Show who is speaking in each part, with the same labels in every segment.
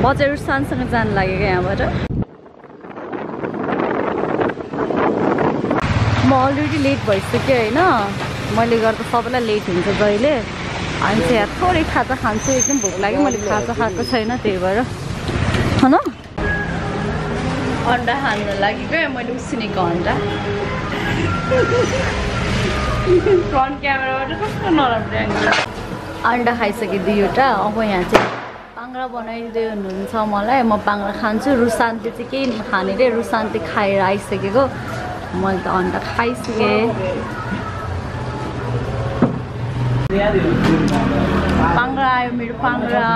Speaker 1: बजार रुसानसँग जान लाग्यो क्या यहाँबाट म अलरेडी लेट भइसक्यो होइन मैले गर्दा सबैलाई लेट हुन्छ जहिले अनि चाहिँ यहाँ थोरै खाजा खान्छु एकदम भोक लाग्यो मैले खाजा खाएको छैन त्यही भएर होइन अन्डा खानु लागि क्या मैले उसिनेको अन्डा फ्रन्ट क्यामेराबाट कस्तो नराम्रो एङ्गल अन्डा खाइसकेँ दुईवटा अब यहाँ चाहिँ पाङ्ग्रा बनाइदिँदै हुनुहुन्छ मलाई म पाङ्ग्रा खान्छु रुसान्ते चाहिँ केही खाने रे रुसान्ते खाएर आइसकेको मैले त अन्डा खाइसकेँ पाङ्ग्रा आयो मेरो पाङ्ग्रा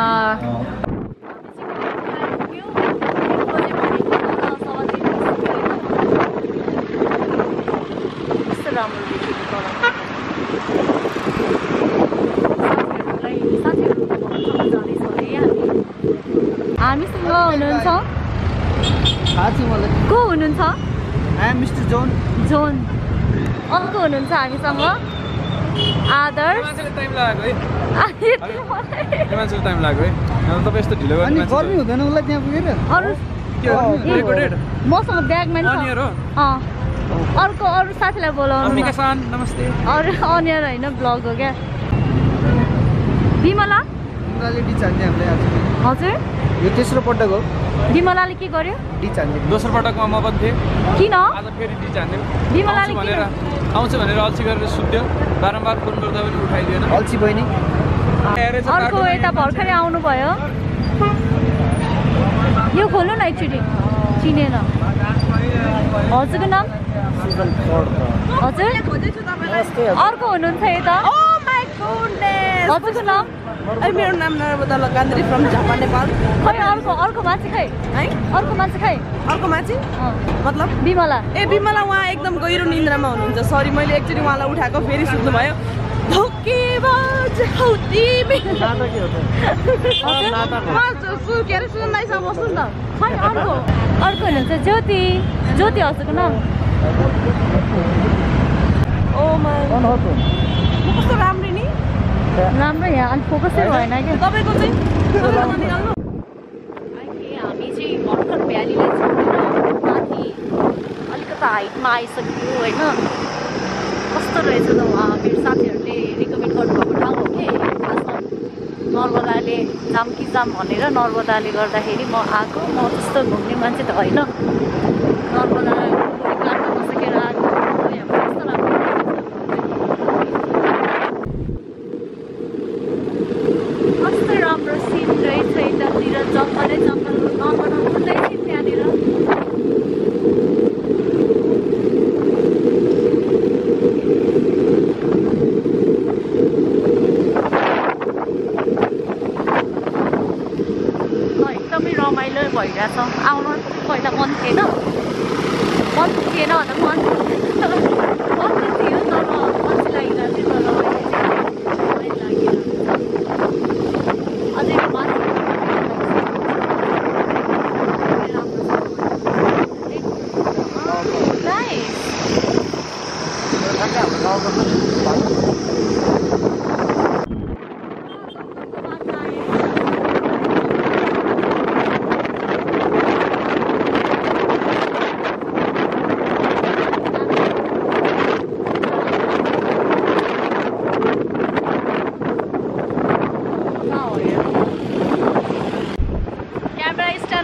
Speaker 1: कस्तो राम्रो देखेको हामीसँग हुनुहुन्छ को हुनुहुन्छ
Speaker 2: मिस्टर जोन
Speaker 1: जोन अर्को हुनुहुन्छ हामीसँग आदर्श
Speaker 2: टाइम लाग्यो है तपाईँ यस्तो ढिलो गर्नु हुँदैन उसलाई त्यहाँ पुगेर
Speaker 1: मसँग ब्यागमा अर्को अरू साथीलाई बोलाउनु
Speaker 2: नमस्ते
Speaker 1: अरू अनियर होइन ब्लग हो क्या विमला हजुर
Speaker 2: यो तेस्रो पटक हो
Speaker 1: विमलाले के गर्यो
Speaker 2: दोस्रो पटकमा म पनि थिएँ
Speaker 1: किन
Speaker 2: आज फेरि डी चान्दियो
Speaker 1: विमलाले
Speaker 2: भनेर आउँछ भनेर अल्छी गरेर सुत्यो बारम्बार फोन गर्दा पनि उठाइदिएन अल्छी बहिनी
Speaker 1: अर्को यता भर्खरै आउनुभयो यो खोल्नु न एकचोटि चिनेन हजुरको नाम हजुर अर्को हुनुहुन्छ यता हजुरको नाम
Speaker 3: मेरो नाम नर्मदा लगान्द्री फ्रम जापान नेपाल
Speaker 1: खै अर्को मान्छे खै
Speaker 3: है
Speaker 1: अर्को मान्छे खै
Speaker 3: अर्को मान्छे मतलब
Speaker 1: विमला
Speaker 3: ए विमला उहाँ एकदम गहिरो निन्द्रामा हुनुहुन्छ सरी मैले एकचोटि उहाँलाई उठाएको फेरि सुत्नुभयो
Speaker 1: बस्नु नि त खै अर्को हुनुहुन्छ ज्योति ज्योति हजुरको नाम
Speaker 3: ओ कस्तो राम्रो नि
Speaker 1: राम्रो यहाँ अनि फोकसै भएन क्या
Speaker 3: तपाईँको चाहिँ
Speaker 1: हामी चाहिँ भर्खर भ्यालीलाई छोडेर माथि अलिकति हाइटमा आइसक्यो होइन कस्तो रहेछ त उहाँ मेरो साथीहरूले रिकमेन्ड गर्नुभएको ठाउँ हो कि खासमा नर्मदाले जामकी जाम भनेर नर्मदाले गर्दाखेरि म आएको म त्यस्तो घुम्ने मान्छे त होइन नर्मदा काट्न नसकेर आएको कस्तो राम्रो कस्तो राम्रो सिन रहेछ यतातिर जङ्गलै जङ्गल नबनाउँदै थियो त्यहाँनिर एकदमै रमाइलो भइरहेछ आउनु पहिला मन थिएन भन्दा मन थियो तर मान्छे लागिरहेको थियो तर अझै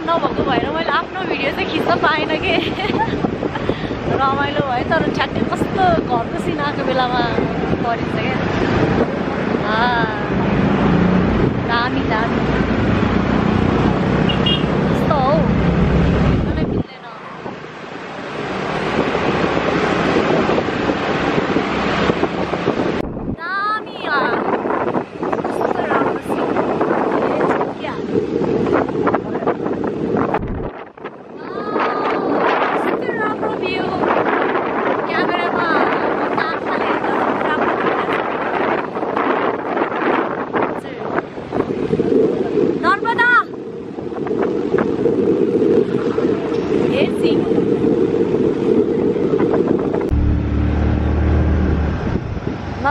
Speaker 1: नभएको भएर मैले आफ्नो भिडियो चाहिँ खिच्न पाएन कि रमाइलो भयो तर ठ्याक्कै कस्तो घरको सिन आएको बेलामा परिन्छ क्या दामी दामी कस्तो हौ एकदमै मिल्दैन दामी कस्तो राम्रो सिन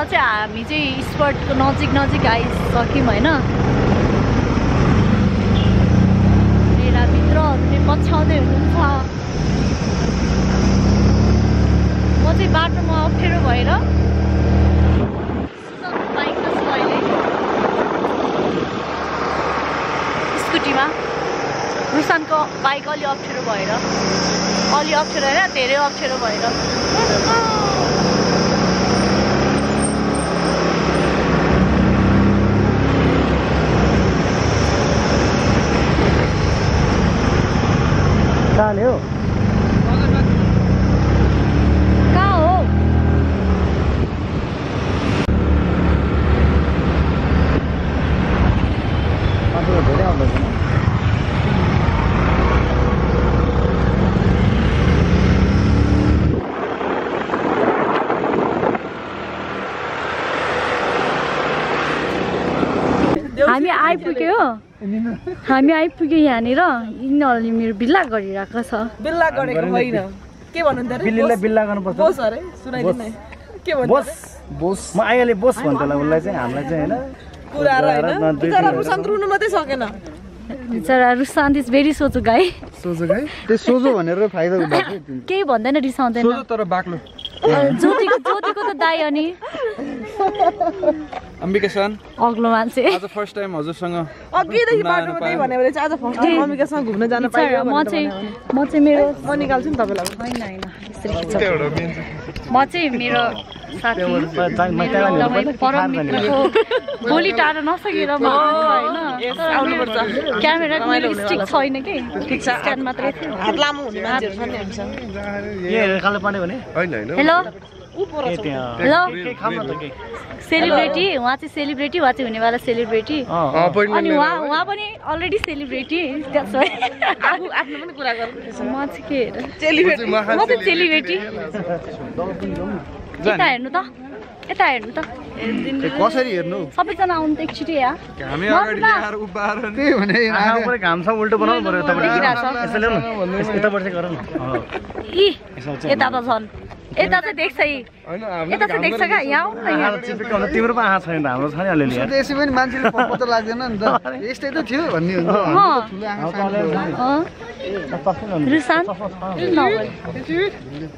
Speaker 1: चाहिँ हामी चाहिँ स्पटको नजिक आइसक्यौँ होइन हामीले पछ्याउँदै हुनुहुन्छ म चाहिँ बाटोमा अप्ठ्यारो भएर बाइकमा छु अहिले स्कुटीमा रुसानको बाइक अलि अप्ठ्यारो भएर अलि अप्ठ्यारो होइन धेरै अप्ठ्यारो भएर
Speaker 4: कहाँ हो
Speaker 1: कहाँ हो
Speaker 4: धेरै आउँदैछ
Speaker 1: हामी आइपुग्यो हामी आइपुग्यो यहाँनिर यिनीहरूले मेरो बिल्ला गरिरहेको छ
Speaker 3: बिल्ला गरेको होइन के भन्नु त
Speaker 4: बिल्लीलाई बिल्ला गर्नुपर्छ
Speaker 3: बोस अरे सुनाइदिनु न के भन्नु
Speaker 4: बोस बोस म आइहाले बोस भन्छ होला उसलाई चाहिँ हामीलाई चाहिँ हैन
Speaker 3: कुरा र हैन बिचारा रुसान रुनु मात्रै सकेन
Speaker 1: बिचरा रुसान इज भेरी सोचो गाई
Speaker 4: सोझो गाई त्यो सोझो भनेर फाइदा हुन्छ
Speaker 1: केही भन्दैन रिसाउँदैन
Speaker 2: सोझो तर बाक्लो
Speaker 1: ज्योतिको त दाइ अनि
Speaker 2: अम्बिका सन
Speaker 1: अग्लो मान्छे
Speaker 2: आज फर्स्ट टाइम हजुरसँग
Speaker 3: अघिदेखि बाटोमा त्यही भने भने चाहिँ आज फर्स्ट टाइम अमिकासँग घुम्न जान पाइयो
Speaker 1: म चाहिँ मेरो
Speaker 3: म निकाल्छु नि तपाईलाई
Speaker 1: होइन होइन यसरी खिच्छ म चाहिँ मेरो साथी एकदमै परम मित्रको गोली टाढो नसकेर म
Speaker 3: आउनुपर्छ
Speaker 1: क्यामेरा स्टिक छैन कि स्ट्यान्ड मात्रै थियो
Speaker 3: हात लामो हुने मान्छेहरु छ नि हामीसँग
Speaker 4: ए खाले पानी भने
Speaker 1: हेलो
Speaker 4: के त्यहाँ
Speaker 1: हेलो
Speaker 4: के खाम न त के
Speaker 1: सेलिब्रेटी उहाँ चाहिँ सेलिब्रेटी उहाँ चाहिँ हुनेवाला सेलिब्रेटी अनि उहाँ पनि अलरेडी सेलिब्रेटी
Speaker 3: आफ्नो पनि कुरा गर्नु
Speaker 1: म चाहिँ के
Speaker 3: सेलिब्रेटी
Speaker 1: म चाहिँ सेलिब्रेटी यता हेर्नु त यता हेर्नु त
Speaker 4: कसरी हेर्नु
Speaker 1: सबैजना आउनु त एकचोटि या
Speaker 2: हामी अगाडि ल्याएर उभिएर
Speaker 4: त्यही भने आफूले घाम छ उल्टो बनाउनु पर्यो
Speaker 1: देखिरहेछ।
Speaker 4: यसो ल्याउनु यताबाट चाहिँ गर न
Speaker 1: इ यता त झन् यता चाहिँ देख्छ यी यता चाहिँ देख्छ क्या यहाँ आउनु न यहाँ
Speaker 4: चिपिकाउनु तिम्रो पो आँखा छैन हाम्रो छ नि अलिअलि यार
Speaker 5: त्यसै पनि मान्छेले पत्तो लाग्दैन नि त यस्तै त थियो भन्ने हुन्छ
Speaker 1: रुसान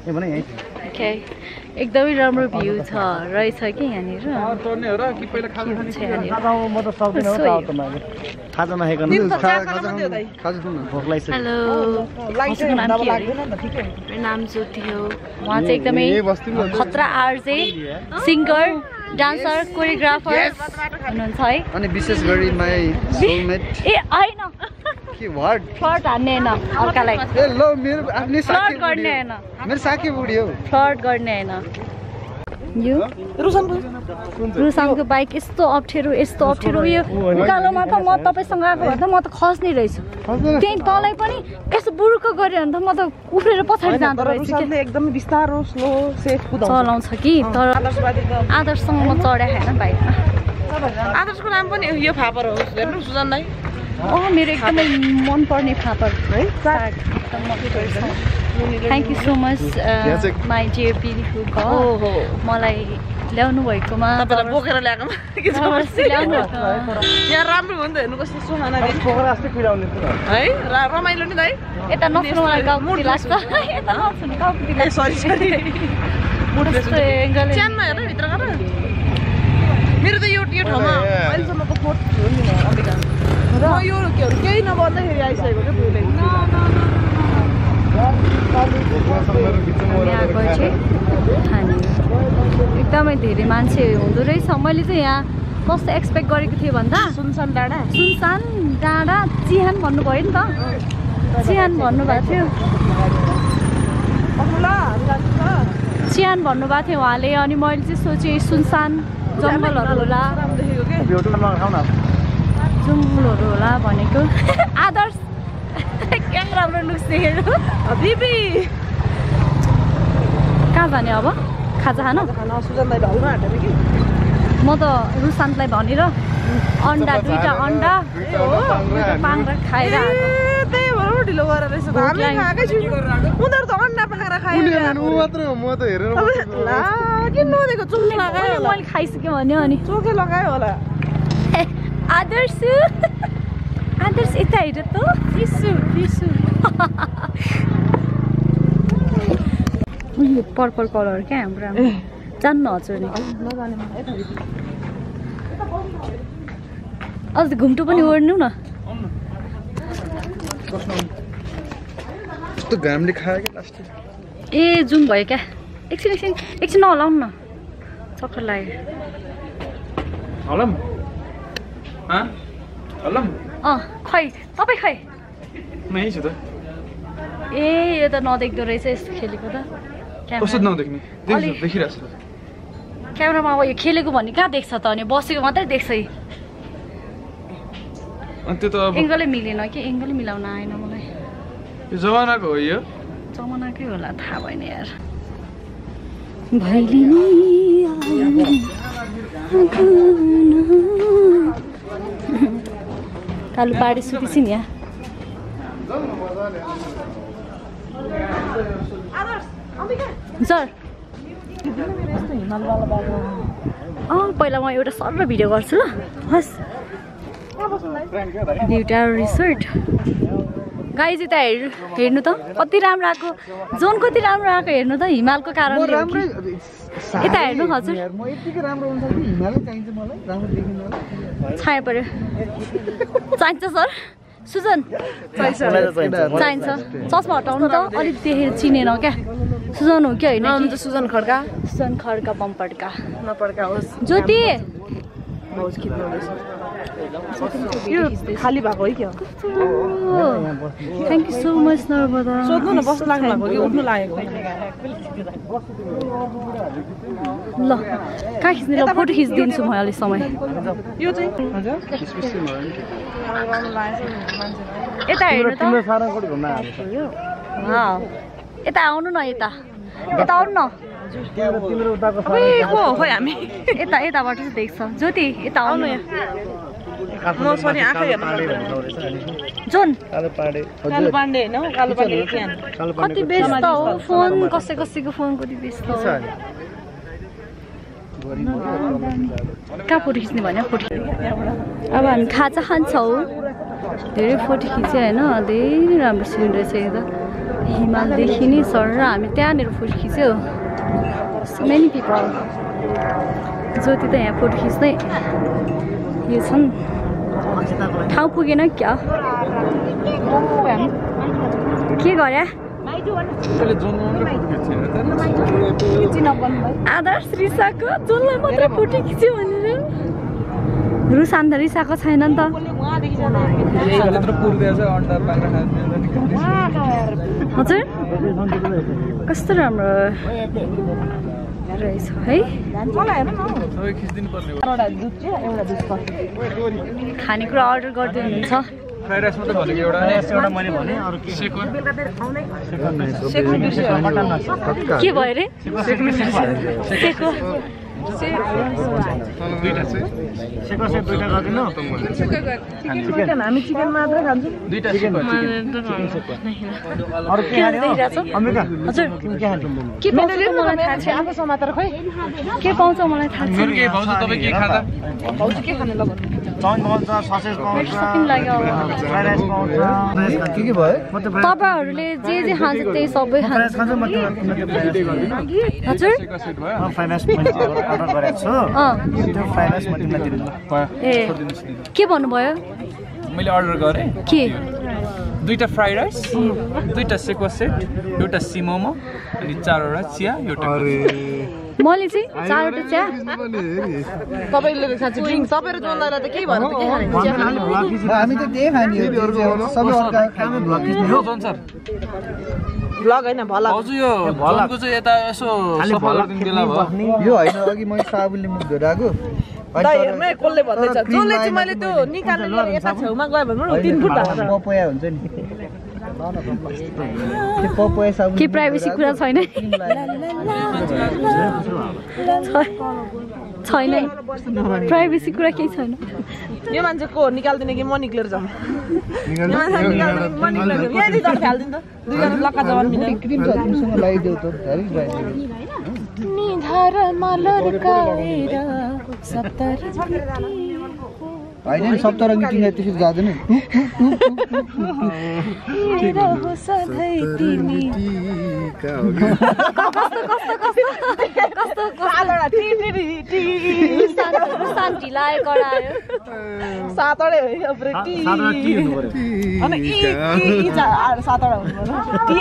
Speaker 4: ए भने यही
Speaker 1: ओके एकदमै राम्रो भ्यू छ रहेछ कि यहाँनिर
Speaker 2: चढ्ने हो र कि पहिला खाजा खाने
Speaker 1: छ यहाँनिर
Speaker 4: खाजा म त सक्दिनँ हो त मागे खाजा नखाइकन भोक लागिसक्यो
Speaker 1: हेलो उहाँको नाम के अरे मेरो नाम ज्योति हो उहाँ चाहिँ एकदमै खतरा आरजे सिङ्गर डान्सर कोरियोग्राफर हुनुहुन्छ है
Speaker 5: अनि विशेष गरी माई सोलमेट
Speaker 1: ए होइन
Speaker 5: के वर्ड
Speaker 1: फ्लर्ट हान्ने होइन अर्कालाई
Speaker 5: ए लो मेरो आफ्नै
Speaker 1: फ्लर्ट
Speaker 5: साथी
Speaker 1: गर्ने होइन
Speaker 5: मेरो साथी बुढी हो
Speaker 1: फ्लर्ट गर्ने होइन यो रुसानको बाइक यस्तो अप्ठ्यारो यो उकालोमा त म तपाईँसँग आएको भए त म त खस्ने रहेछु त्यही तँलाई पनि यस्तो बुरुक्क गऱ्यो भने त म त उफ्रेर पछाडि जाँदो रहेछु
Speaker 3: रुसानले एकदमै बिस्तारो स्लो सेफ कुदाउँछ
Speaker 1: चलाउँछ कि तर आदर्शसँग म चढाइ खाएन बाइकमा
Speaker 3: आदर्शको नाम पनि यो फापर हो हेर्नु सुजनलाई
Speaker 1: मेरो एकदमै मनपर्ने फापर है thank you so much my dear beautiful मलाई ल्याउनु भएकोमा
Speaker 3: तपाईँलाई बोकेर ल्याएकोमा
Speaker 1: ल्याउनु
Speaker 3: यहाँ राम्रो हो नि त हेर्नु कस्तो सुहाना दिन है रमाइलो नि दाइ
Speaker 1: यता नसुनु मलाई गाउँकुती लाग्छ यता नसुनु गाउँकुती लाग्छ
Speaker 3: सरी च्यानमा हेर भित्र गर मेरो त यो ठाउँमा अहिलेसम्मको फोर्थ हो नि अम्बिका म यो के हो केही नभन्दाखेरि आइसकेको क्या पुरै
Speaker 1: यहाँको चाहिँ खाने एकदमै धेरै मान्छे हुँदो रहेछ मैले चाहिँ यहाँ कस्तो एक्सपेक्ट गरेको थिएँ भन्दा
Speaker 3: सुनसान डाँडा
Speaker 1: चिहान भन्नुभयो नि त चिहान भन्नुभएको थियो चिहान भन्नुभएको थियो उहाँले अनि मैले चाहिँ सोचेँ सुनसान जङ्गलहरू होला जङ्गलहरू होला भनेको आदर्श क्या राम्रो लुक्स देखेर
Speaker 3: दिदी
Speaker 1: कहाँ जाने अब खाजा खानु
Speaker 3: सुजनलाई ढल्न आँटेर कि
Speaker 1: म त रुसान्तलाई भनेर अन्डा दुईटा अन्डा दुईटा पाङ्रा खाएर
Speaker 3: त्यही भएर ढिलो गरेर रहेछ हामी खाएकै छु उनीहरू त अन्डा पाखेर खायो
Speaker 5: म त हेरेर
Speaker 3: किन नदिएको चोखे लगायो होला
Speaker 1: मैले खाइसक्यो भन्यो अनि
Speaker 3: चोखे लगायो होला
Speaker 1: आदर्श यता हेर त फिसु यो पर्पल कलर क्या हाम्रो जान्न हजुर नि अझ घुम्टो पनि ओर्नु न
Speaker 5: कस्तो घामले खायो क्या लास्ट
Speaker 1: ए जुम भयो क्या एकछिन नहलाउनु न चक्कर लाग्यो
Speaker 2: हलम हलम
Speaker 1: खै तपाईँ खै
Speaker 2: मै छु त
Speaker 1: ए यो त नदेख्दो रहेछ यस्तो खेलेको त
Speaker 2: कस्तो नदेख्ने देखिरहेको छु
Speaker 1: क्यामेरामा अब यो खेलेको भन्ने कहाँ देख्छ त अनि बसेको मात्रै देख्छ
Speaker 2: अनि त्यो त अब
Speaker 1: एङ्गलै मिलेन कि एङ्गलै मिलाउन आएन मलाई
Speaker 2: यो जमानाको हो यो
Speaker 1: जमानाकै होला थाहा भएन यार कालु पाडी सुतेछि नि यहाँ सर पहिला म एउटा सरल भिडियो गर्छु ल हस् एउटा रिसोर्ट गाइज यता हेर्नु त कति राम्रो आएको जोन कति राम्रो आएको हेर्नु त हिमालको कारणले यता हेर्नु हजुर छाया पर्यो चाहिन्छ सर सुजन चाहिन्छ चस्मा हटाउनु त अलिक देखेर चिनेन क्या सुजन हो कि होइन
Speaker 3: सुजन
Speaker 1: खड्का बम्पड्का
Speaker 3: नपड्का होस्
Speaker 1: ज्योति
Speaker 3: यो खाली भएको है क्या
Speaker 1: thank you so much Narbada
Speaker 3: सोध्नु न बस्नु लाग्नु भएको कि उठ्नु लागेको
Speaker 1: ल कहाँ खिच्ने ल फोटो खिचिदिन्छु म अलिक समय
Speaker 3: यो चाहिँ
Speaker 1: यता हेर्नु त यता आउनु न यता आउनु न
Speaker 3: खोइ हामी
Speaker 1: यताबाट चाहिँ देख्छ ज्योति यता आउनु यहाँ
Speaker 3: म सरी आँखा हेर्नु
Speaker 1: जोन
Speaker 3: कालो पाण्डे हैन कालो पाण्डे
Speaker 1: कति व्यस्त हो फोन कसैको फोन कति व्यस्त हो कहाँ फोटो खिच्ने भन्यो फोटो अब हामी खाजा खान्छौँ धेरै फोटो खिच्यो होइन धेरै राम्रो सिन रहेछ यो त हिमालदेखि नै सर र हामी त्यहाँनिर फोटो खिच्यो मेनी पिपल ज्योति त यहाँ फोटो खिच्दै यो छन् ठाउँ पुगेन क्या के गर्या आदर्श रिसाको जोनलाई मात्रै फोटो खिच्यो भनेर रुसान त रिसाको छैन नि त हजुर कस्तो राम्रो रहेछ है खानेकुरा अर्डर गर्दै हुनुहुन्छ
Speaker 2: फ्राइड राइस मात्रै भनेको एउटा मैले भने अरु के सेको
Speaker 1: के भयो रे सेको
Speaker 2: दुईटा चाहिँ
Speaker 4: सेको दुईटा गर्दिनु
Speaker 3: चिकन हामी चिकन मात्र खान्छौँ
Speaker 2: दुईटा सेको
Speaker 4: अरु के खाने हो अमेरिका
Speaker 1: हजुर के पाउँछ मलाई थाहा छैन
Speaker 3: आफू समातेर खोइ
Speaker 1: के पाउँछ मलाई थाहा छैन
Speaker 2: के भाउजू तपाईँ के खाँदा
Speaker 3: भाउजू के खाने ल भन्नु
Speaker 4: चाउमिन पाउँछ ससेज पाउँछ
Speaker 1: सकिन लाग्यो
Speaker 4: फ्राइड राइस पाउँछ
Speaker 5: के भयो
Speaker 1: तपाईहरुले जे खान्छ त्यही सबै खान्छ
Speaker 4: खान्छ म
Speaker 1: हजुर
Speaker 4: फ्राइड राइस अर्डर गरेको छु त्यो फ्राइड राइस म तिमीलाई दिनु
Speaker 1: ए के भन्नुभयो
Speaker 2: मैले अर्डर गरेँ
Speaker 1: के
Speaker 2: दुईटा फ्राइड राइस दुईटा सेको सेट एउटा सिमोमो अनि 4वटा चिया एउटा
Speaker 1: मैले चाहिँ 4वटा चिया
Speaker 3: तपाईले खान्छ ड्रिंक तपाईहरु जोनलाई त के भन्नु के खाने
Speaker 5: हामी त त्यही खाने हो सबै अर्का खाने
Speaker 2: ब्लग जोन सर
Speaker 3: ब्लग हैन भला
Speaker 2: भाउजू यो भलको चाहिँ यता यसो सफा गर्दिन बेला भयो
Speaker 5: यो हैन अघि मैले साबुनले मुख धोराको
Speaker 3: दाइ हेर्नु कसले भन्दैछ जोले चाहिँ मैले त्यो निकाल्न लिएर यता छेउमा गए भने 3 फुट भएको छ
Speaker 5: पपया हुन्छ नि त्यो पपया साबुन
Speaker 1: के प्राइभेसी कुरा छैन छैन प्राइभेसी कुरा केही छैन
Speaker 3: यो मान्छेको निकाल्दिने कि म निक्लेर जाम यो मान्छे निकाल्दिने म निक्लेर जाम यहाँ दि तर हाल्दिन त दुई जना लक्का जवान मिल्ने
Speaker 5: क्रिम त तिमीसँग लगाइदेऊ त धेरै ड्राई
Speaker 1: निधारमा लड्काएर 70
Speaker 5: होइन नि सप्तरङ्गी टिङ्गा त्यसरी जाँदैन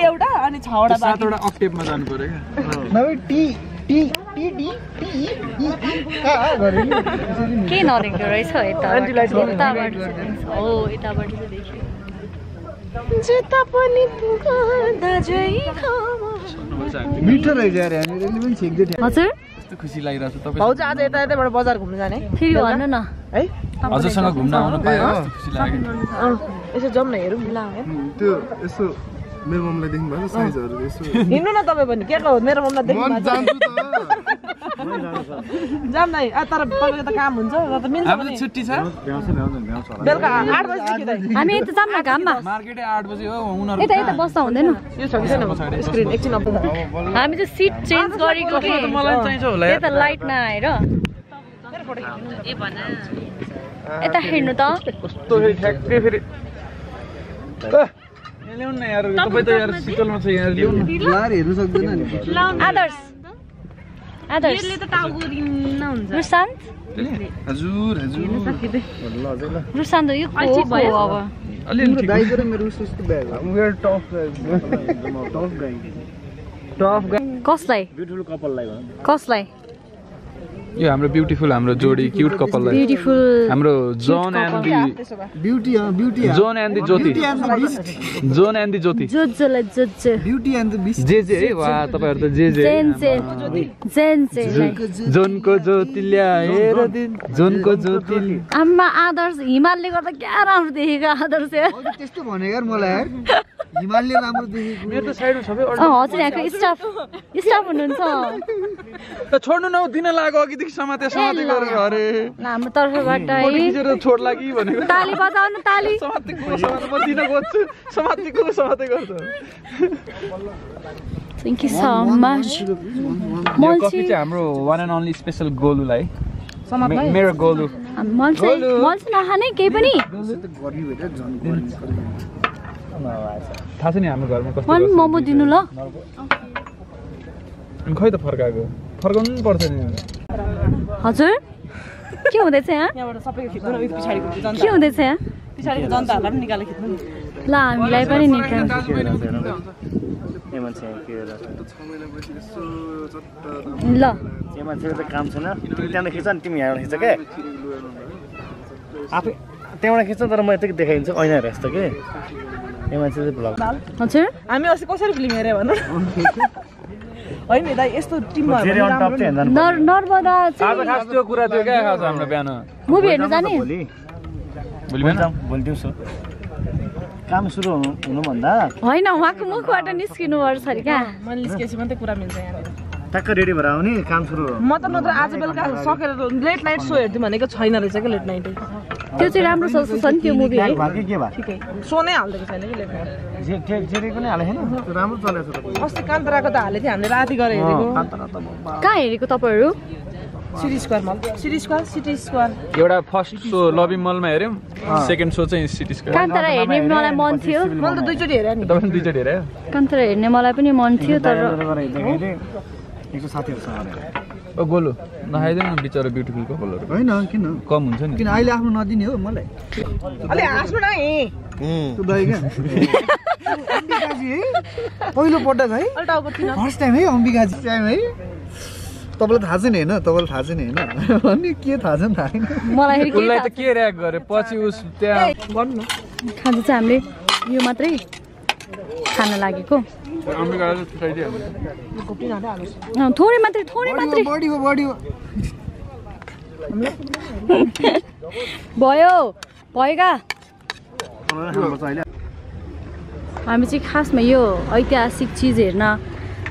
Speaker 3: एउटा अनि 6 वटा
Speaker 2: 7 वटा अक्टेभमा जानु पर्यो क्या
Speaker 5: नभए T T T D T
Speaker 1: के नदेख्दो रहेछ यताबाट हो यताबाट चाहिँ देखियो जता पनि पुग्दा जै
Speaker 5: मिठो रहेछ यार हामीले पनि छेक्दै थियो
Speaker 1: हजुर
Speaker 2: कस्तो खुसी लागिरहेछ तपाईँ
Speaker 3: भाउजू आज यताबाट बजार घुम्न जाने
Speaker 1: फेरि भन्नु न
Speaker 3: है
Speaker 2: हजुरसँग घुम्न आउनु पायो कस्तो खुसी लाग्यो
Speaker 3: यसो जाउँ न हेरौँ ल
Speaker 5: त्यो यसो मेरो मम्मीलाई देख्नु भएको साइजहरू यसो
Speaker 3: हिँड्नु न तपाईँ पनि के हो मेरो मम्मीलाई देख्नु
Speaker 5: जान्छु त
Speaker 3: जाम नै तर तपाईँको त काम हुन्छ र त मिल्छ
Speaker 2: हाम्रो छुट्टी छ
Speaker 3: बेलुका 8 बजेदेखि दाइ
Speaker 1: हामी यता जाम न घाममा
Speaker 2: मार्केटै 8 बजे हो उनीहरू
Speaker 1: यता बस्दा हुँदैन
Speaker 3: यो छ कि छैन स्क्रिन एकछिन अफ
Speaker 1: हामी चाहिँ सिट चेन्ज गरेको के
Speaker 2: मलाई चाहिन्छ होला
Speaker 1: यता लाइटमा आएर यता हेर्नु त
Speaker 2: कस्तो फेरि ठ्याक्कै फेरि ल्याउनु न यार तपाईँ त यार शीतलमा छ यहाँ ल्याउनु
Speaker 5: लाएर हेर्नु सक्दैन नि
Speaker 1: आदर्श यसले त टाउको रिन्न हुन्छ रुशान्त
Speaker 5: हजुर हजुर
Speaker 1: रुशान्त यो को भयो अब
Speaker 2: अलिअलि
Speaker 5: गाईको र मेरो उस्तो ब्याग वेयर टफ टफ गाई
Speaker 1: कसलाई
Speaker 4: ब्युटिफुल कपललाई भन
Speaker 1: कसलाई
Speaker 2: यो हाम्रो ब्युटिफुल हाम्रो जोडी क्युट कपललाई
Speaker 1: ब्युटिफुल
Speaker 2: हाम्रो John and the
Speaker 5: beauty beauty
Speaker 2: John and the Jyoti John and the Jyoti
Speaker 1: जोजोलाई Jojo
Speaker 5: beauty and the Bisht
Speaker 2: जे जे है वा तपाईहरु त जे जे
Speaker 1: जेन्से
Speaker 2: जोनको ज्योति ल्याएर दिन जोनको ज्योति
Speaker 1: आम्मा आदर्श हिमालले गर्दा क्या राम्रो देखेको आदर्श
Speaker 5: त्यस्तो भने यार मलाई यार हिमालले राम्रो देखेको
Speaker 2: मेरो त साइडमा सबै
Speaker 1: हजुर यहाँको स्टाफ हुनुहुन्छ
Speaker 2: छोड्नु न दिन लाग्यो अघिदेखि समाते गरेर अरे
Speaker 1: हाम्रो तर्फबाट है
Speaker 2: छोड लागि भनेको
Speaker 1: ताली बजाउनु ताली
Speaker 2: समाते म दिन खोज्छु समाते गर्छ
Speaker 1: thank you so much
Speaker 2: coffee चाहिँ हाम्रो वान एन्ड ओन्ली स्पेशल गोलुलाई मेरो गोलु
Speaker 1: मल्छ नखाने केही पनि
Speaker 2: थाहा छ नि हाम्रो घरमा कस्तो
Speaker 1: मन मोमो दिनु ल
Speaker 2: खै त फर्काएको फर्काउनु पनि पर्छ नि
Speaker 1: हजुर के हुँदैछ यहाँ
Speaker 3: यहाँबाट सबैको खिच्नु न पछाडिको जनता
Speaker 1: के हुँदैछ यहाँ
Speaker 3: पछाडिको जनताहरूलाई पनि निकालेर खिच्नु नि
Speaker 1: ल हामीलाई पनि निकाल ल
Speaker 4: त्यो मान्छेको त काम छैन तिमी त्यहाँबाट खिच नि तिमी यहाँबाट खिच के आफै त्यहाँबाट खिच्छ तर म यतिकै देखाइदिन्छु ऐना हेरेर जस्तो के यो मान्छे चाहिँ भ्लग
Speaker 1: हजुर
Speaker 3: हामी अस्ति कसरी फिल्म हेऱ्यो भन्नु होइन दाइ यस्तो टिममा
Speaker 1: नर्मदा
Speaker 2: आज खास त्यो कुरा थियो क्या खास हाम्रो बिहान
Speaker 1: मुभी हेर्नु जाने
Speaker 2: भोलि बिहान
Speaker 4: भोलि दिउँसो काम सुरु हुनुभन्दा
Speaker 1: होइन उहाँको मुखबाट निस्किनु पर्छ अरे क्या
Speaker 3: मैले निस्केपछि मात्रै कुरा मिल्छ यहाँनिर
Speaker 4: टक्क रेडी भएर आउने काम सुरु
Speaker 3: म त नत्र आज बेलुका सकेर लेट नाइट सो हेर्थ्यो भनेको छैन रहेछ क्या लेट नाइट
Speaker 1: त्यो चाहिँ राम्रो छ नि त्यो मुभी है
Speaker 4: के भयो
Speaker 3: ठिकै सो नै हाल्दिएको छैन कि लेट नाइट
Speaker 4: जेरी पनि हालेको छैन त्यो राम्रो चलेको छ
Speaker 3: अस्ति कान्तराको त हालेको थियो हामीले राति गरेर हेरेको
Speaker 1: कहाँ हेरेको तपाईँहरू
Speaker 3: सिटी स्क्वायरमा सिटी स्क्वायर
Speaker 2: एउटा फर्स्ट सो लबी मलमा हेर्यौँ सेकेन्ड सो चाहिँ सिटी स्क्वायर
Speaker 1: कान्तरा हेर्ने मलाई मन थियो
Speaker 3: मैले त दुईचोटि हेरेँ नि
Speaker 2: तपाईँ दुईचोटि हेऱ्यो
Speaker 1: कान्तरा हेर्ने मलाई पनि मन थियो तर
Speaker 4: एकजना साथीहरूसँग
Speaker 2: ओ गोलु नखाइदिनु न बिचरा ब्युटिफुल कपलहरू
Speaker 5: होइन किन
Speaker 2: कम हुन्छ नि
Speaker 5: किन अहिले आफ्नो नदिने हो मलाई
Speaker 3: अलि हाँस्नु न
Speaker 5: त्यो दाइ क्या अम्बिकाजी है पहिलो पटक है फर्स्ट टाइम है अम्बिकाजी टाइम है तपाईँलाई थाहा छैन होइन तपाईँलाई थाहा छैन होइन अनि के थाहा छ नि थाहा छैन
Speaker 1: मलाई
Speaker 2: उसलाई त के रियाक्ट गरे पछि उस त्यहाँ
Speaker 3: गर्नु न
Speaker 1: खाजा चाहिँ हामीले यो मात्रै खान लागेको थोरै मात्रै
Speaker 5: बढी हो
Speaker 1: भयो भएका हामी चाहिँ खासमा यो ऐतिहासिक चिज हेर्न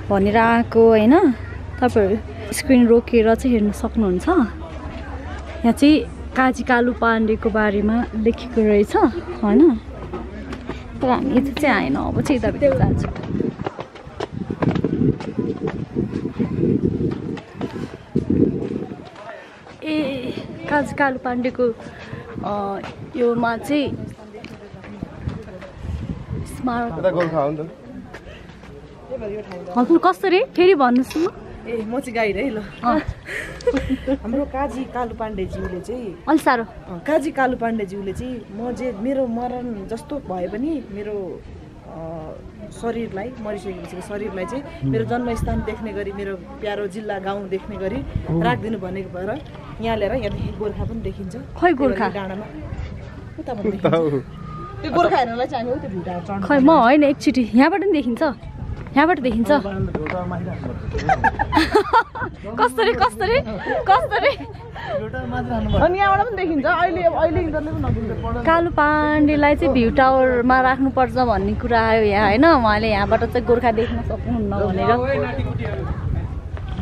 Speaker 1: भनेर आएको होइन तपाईँहरू स्क्रिन रोकेर चाहिँ हेर्न सक्नुहुन्छ यहाँ चाहिँ काजी कालु पाण्डेको बारेमा लेखेको रहेछ होइन तर हामी यता चाहिँ आएन अब चाहिँ यताभित्र जान्छौँ ए काजी कालु पाण्डेको योमा चाहिँ स्मारक हजुर कसरी फेरि भन्नुहोस् न
Speaker 3: ए म चाहिँ गाइड है ल हाम्रो काजी कालु पाण्डेज्यूले चाहिँ
Speaker 1: अलि साह्रो
Speaker 3: काजी कालु पाण्डेज्यूले चाहिँ म जे मेरो मरण जस्तो भए पनि मेरो शरीरलाई मरिसकेपछि शरीरलाई चाहिँ मेरो जन्मस्थान देख्ने गरी मेरो प्यारो जिल्ला गाउँ देख्ने गरी राखिदिनु भनेको भएर यहाँ ल्याएर यहाँदेखि गोर्खा पनि देखिन्छ
Speaker 1: खै गोर्खा
Speaker 3: डाँडामा उता पनि देखिन्छ त्यो गोर्खा हेर्नलाई चाहिँ हामी त्यो भिटा चढ्नु
Speaker 1: खै म होइन एकचोटि यहाँबाट पनि देखिन्छ यहाँबाट देखिन्छ कसरी कसरी कसरी
Speaker 3: अनि यहाँबाट पनि देखिन्छ अहिले इन्टरनेट पनि नदेखिन्छ
Speaker 1: कालु पाण्डेलाई चाहिँ भ्यू टावरमा राख्नुपर्छ भन्ने कुरा आयो यहाँ होइन उहाँले यहाँबाट चाहिँ गोर्खा देख्न सक्नुहुन्न भनेर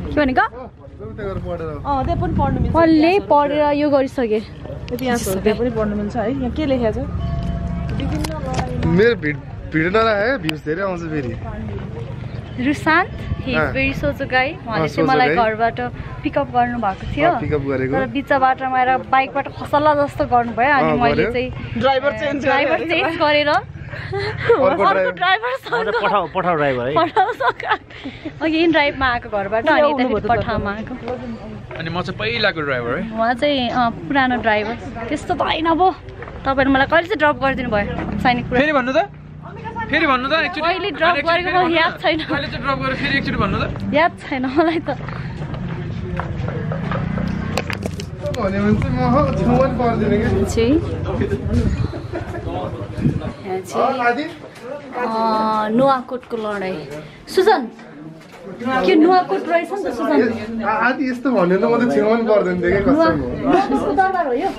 Speaker 1: के भनेको
Speaker 3: त्यहाँ पनि पढ्नु मिल्छ
Speaker 1: पहिले पढेर यो गरिसके
Speaker 3: त्यहाँ पनि पढ्नु मिल्छ है यहाँ के लेखेको छ
Speaker 6: मेरो भिडियो नराखे भ्युज धेरै आउँछ फेरि
Speaker 1: रुसान्त हि इज भेरी सोचो गाई उहाँले चाहिँ मलाई घरबाट पिकअप गर्नु भएको थियो तर बिच बाटोमा आएर बाइकबाट खसल्ला जस्तो गर्नुभयो अनि मैले चाहिँ ड्राइभर चेन्ज गरेर अर्को ड्राइभरसँग
Speaker 4: पठाउ ड्राइभर है
Speaker 1: अघि इन ड्राइभमा आएको घरबाट अनि यता पठाउमा आएको
Speaker 2: अनि म चाहिँ पहिलाको ड्राइभर है
Speaker 1: उहाँ चाहिँ पुरानो ड्राइभर त्यस्तो त होइन अब तपाईँले मलाई कहिले चाहिँ ड्रप गरिदिनु भयो सैनिक
Speaker 2: फेरि भन्नु त एकचोटि
Speaker 1: कहिले ड्रप गरेको याद छैन
Speaker 2: कहिले चाहिँ ड्रप गरेर फेरि एकचोटि भन्नु त
Speaker 1: याद छैन मलाई त नुवाकोटको लडाइँ सुजन के नुवाकोट रहेछ नि त सुजन
Speaker 6: आदि यस्तो भन्यो त म त छेउमा पनि पर्दैन थिएँ कि
Speaker 1: नुवाकोटको दरबार हो यो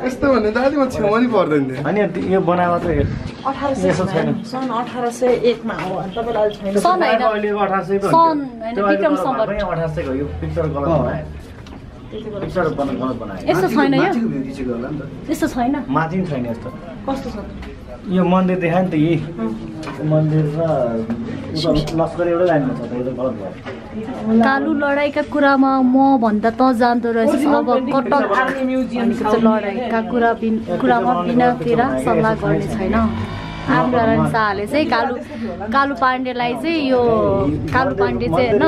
Speaker 6: यस्तो भन्यो त आदि म छेउमा पनि पर्दैन थिएँ
Speaker 4: अनि यो बनाएको चाहिँ
Speaker 3: 1800 सन् 1801 मा हो तपाईलाई छैन
Speaker 1: सन हैन
Speaker 4: अहिलेको 1800 को
Speaker 1: सन हैन विक्रम सम्वत
Speaker 4: 1800 को यो पिक्चर गलत बनायो पिक्चर गलत बनायो
Speaker 1: यस्तो छैन यो यस्तो छैन
Speaker 4: माथि छैन यस्तो
Speaker 3: कस्तो छ
Speaker 4: यो मन्दिर देखायो नि त यही मन्दिर र लस्कर एउटै लाइनमा छ त यो त गलत भयो
Speaker 1: कालु लडाइँका कुरामा म भन्दा त जान्दो रहेछ अब कटक लडाइँका कुरामा बिना तेरा सल्लाह गर्ने छैन आमरण शाहले चाहिँ कालु पाण्डेलाई चाहिँ यो कालु पाण्डे चाहिँ होइन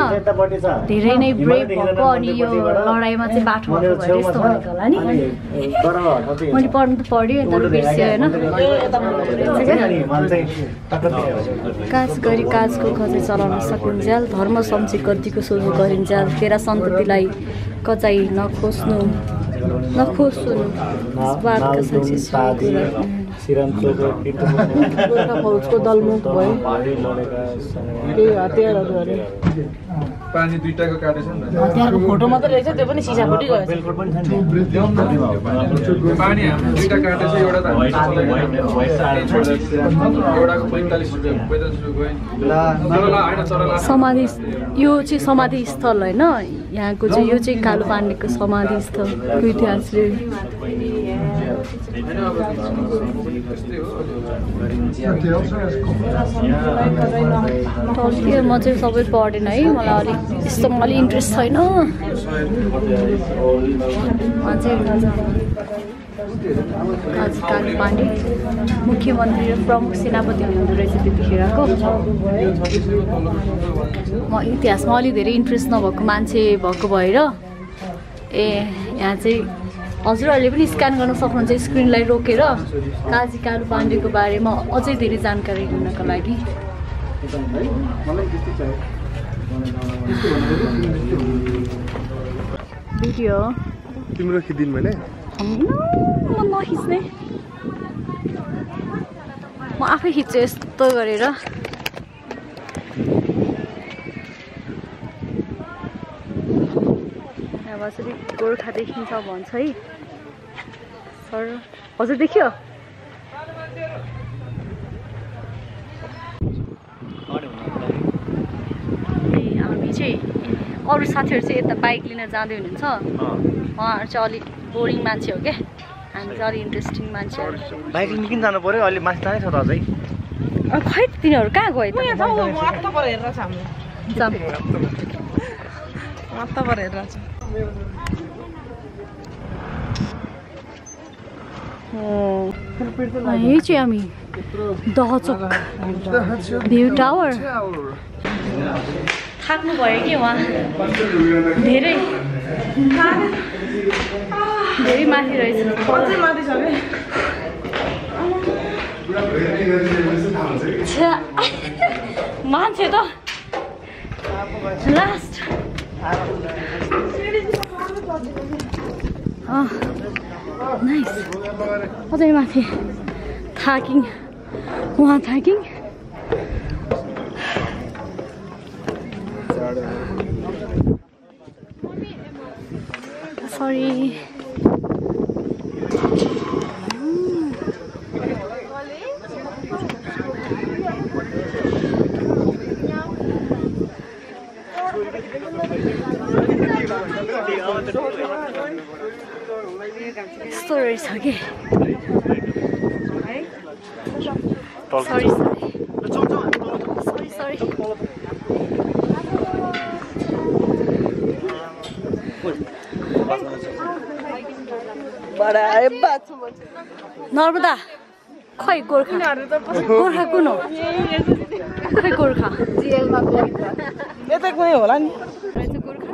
Speaker 1: धेरै नै ब्रेभ भएको अनि यो लडाइँमा चाहिँ बाठो भएको भएर यस्तो भनेको होला नि मैले पढ्नु त पढ्यो तर बिर्स्यो होइन काज गरी काजको खजै चलाउन सकिन्जेल धर्म सम्झी गद्दीको सोझो गरिन्जेल तेरा सन्ततिलाई कचाइ नखोस्नु स्वादका साक्षी
Speaker 3: गोर्खा फौजको दलमुख भयो केही हतियारहरू अरे
Speaker 2: पानी दुईटाको काटेछ नि त
Speaker 3: हतियारको फोटो मात्रै रहेछ त्यो पनि सिसा फुटी गयो
Speaker 2: पानी हाम्रो दुईटा काटेछ एउटा त एउटाको 45 रुपैयाँ 45 रुपैयाँ
Speaker 1: समाधि यो चाहिँ समाधि स्थल होइन यहाँको चाहिँ यो चाहिँ कालु पाण्डेको समाधि स्थलको इतिहासले म चाहिँ सबै पढेन है मलाई अलिक यस्तोमा अलिक इन्ट्रेस्ट छैन कालु पाण्डे मुख्यमन्त्री र प्रमुख सेनापति हुनुहुँदो रहेछ त्यतिखेरको म इतिहासमा अलिक धेरै इन्ट्रेस्ट नभएको मान्छे भएको भएर यहाँ चाहिँ हजुरहरूले पनि स्क्यान गर्न सक्नुहुन्छ स्क्रिनलाई रोकेर काजी कालु पाण्डेको बारेमा अझै धेरै जानकारी लिनको लागि भिडियो
Speaker 6: तिम्रो खिदिन मैले
Speaker 1: म नखिच्ने म आफै खिच्छु यस्तो गरेर यसरी गोर्खा देखिन्छ भन्छ है सर हजुर देखियो हामी चाहिँ अरू साथीहरू चाहिँ यता बाइक लिन जाँदै हुनुहुन्छ उहाँहरू चाहिँ अलिक बोरिङ मान्छे हो क्या हामी चाहिँ अलिक इन्ट्रेस्टिङ मान्छेहरू
Speaker 4: बाइक लिन किन जानु पर्यो अहिले माथि जानै छ त अझै
Speaker 1: खै तिनीहरू कहाँ गयो त
Speaker 3: मात्ता भएर हेरिरहेको छु
Speaker 1: यही चाहिँ हामी दहचोक भ्यू टावर थाक्नु भयो कि उहाँ धेरै माथि रहेछ
Speaker 3: माथि छ
Speaker 1: छ्या, मान्छे त लास्ट नाइस अझै माथि थाकिङ उहाँ थाकिङ सरी यस्तो रहेछ कि सरी नर्मदा खै गोर्खा गोर्खा कुन हो खै गोर्खा
Speaker 3: यतै कुनै होला नि
Speaker 1: रहेछ गोर्खा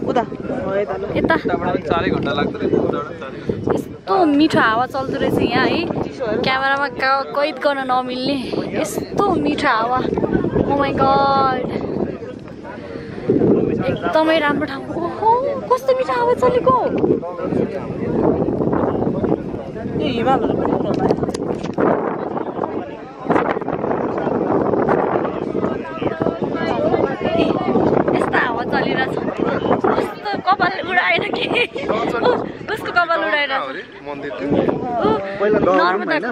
Speaker 3: उता
Speaker 1: यता
Speaker 2: 4 घण्टा लाग्दो रहेछ
Speaker 1: यस्तो मिठो हावा चल्दो रहेछ यहाँ है क्यामेरामा कैद गर्न नमिल्ने यस्तो मिठो हावा ओ माई गड एकदमै राम्रो ठाउँ ओहो कस्तो मिठो हावा चलेको
Speaker 3: यो हिमालहरू पनि होला
Speaker 1: यस्तो हावा चलिरहेछ कस्तो कपाल उडाएन कि उसको कपाल उडाइरहेछ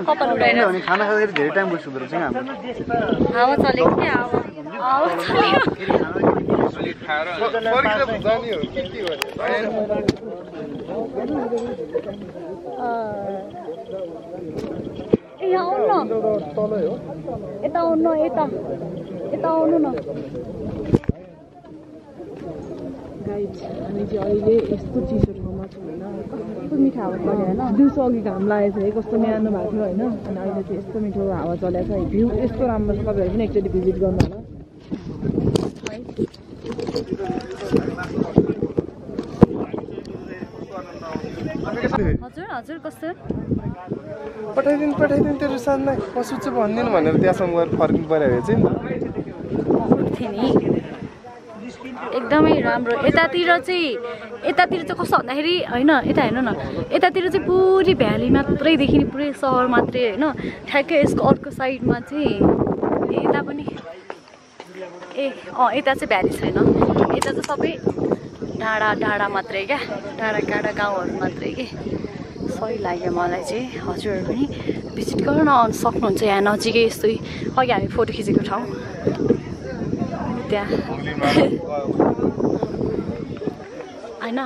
Speaker 1: कपाल उडाइरहेछ
Speaker 5: खाना खाँदाखेरि धेरै टाइम बस्नु पर्छ हाम्रो
Speaker 1: हावा चलेको क्या हावा चल्यो ए यहाँ आउनु न यता आउनु न यता आउनु न
Speaker 3: गाइड हामी चाहिँ अहिले यस्तो चिसो ठाउँमा छौँ होइन
Speaker 1: कस्तो मिठो हावा चल्यो होइन
Speaker 3: दिउँसो अघि घाम लागेको थियो कस्तो न्यानो भएको थियो होइन अनि अहिले चाहिँ यस्तो मिठो हावा चलेको छ भ्यू यस्तो राम्रो छ तपाईँहरू पनि एकचोटि भिजिट गर्नु होला
Speaker 1: हजुर हजुर कस्तो
Speaker 6: पठाइदिनु तेरो साथमा कसो चाहिँ भनिदिनु भनेर त्यहाँसम्म गएर फर्किनु पऱ्यो भए चाहिँ
Speaker 1: थियो नि एकदमै राम्रो यतातिर चाहिँ कस्तो भन्दाखेरि होइन यता हेर्नु न यतातिर चाहिँ पुरै भ्याली मात्रै देखिने पुरै सहर मात्रै होइन ठ्याक्कै यसको अर्को साइडमा चाहिँ यता पनि यता चाहिँ भ्याली छैन यता चाहिँ सबै डाँडा मात्रै क्या डाँडा गाउँहरू मात्रै के सही लाग्यो मलाई चाहिँ हजुरहरू पनि भिजिट गर्न सक्नुहुन्छ यहाँ नजिकै यस्तै अघि हामी फोटो खिचेको ठाउँ त्यहाँ होइन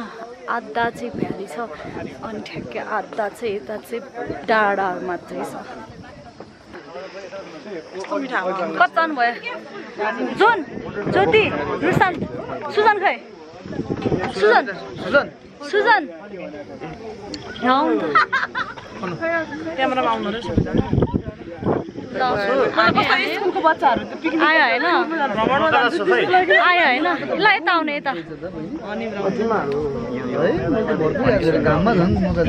Speaker 1: आधा चाहिँ भ्याली छ अनि ठ्याक्कै आधा चाहिँ यता चाहिँ डाँडाहरू मात्रै छ कति जानुभयो जोन ज्योति रुसान सुजन खै सुजन
Speaker 3: क्यामेरामा आउनु रहेछ स्कुलको बच्चाहरू
Speaker 1: आयो होइन ल यता आउने यता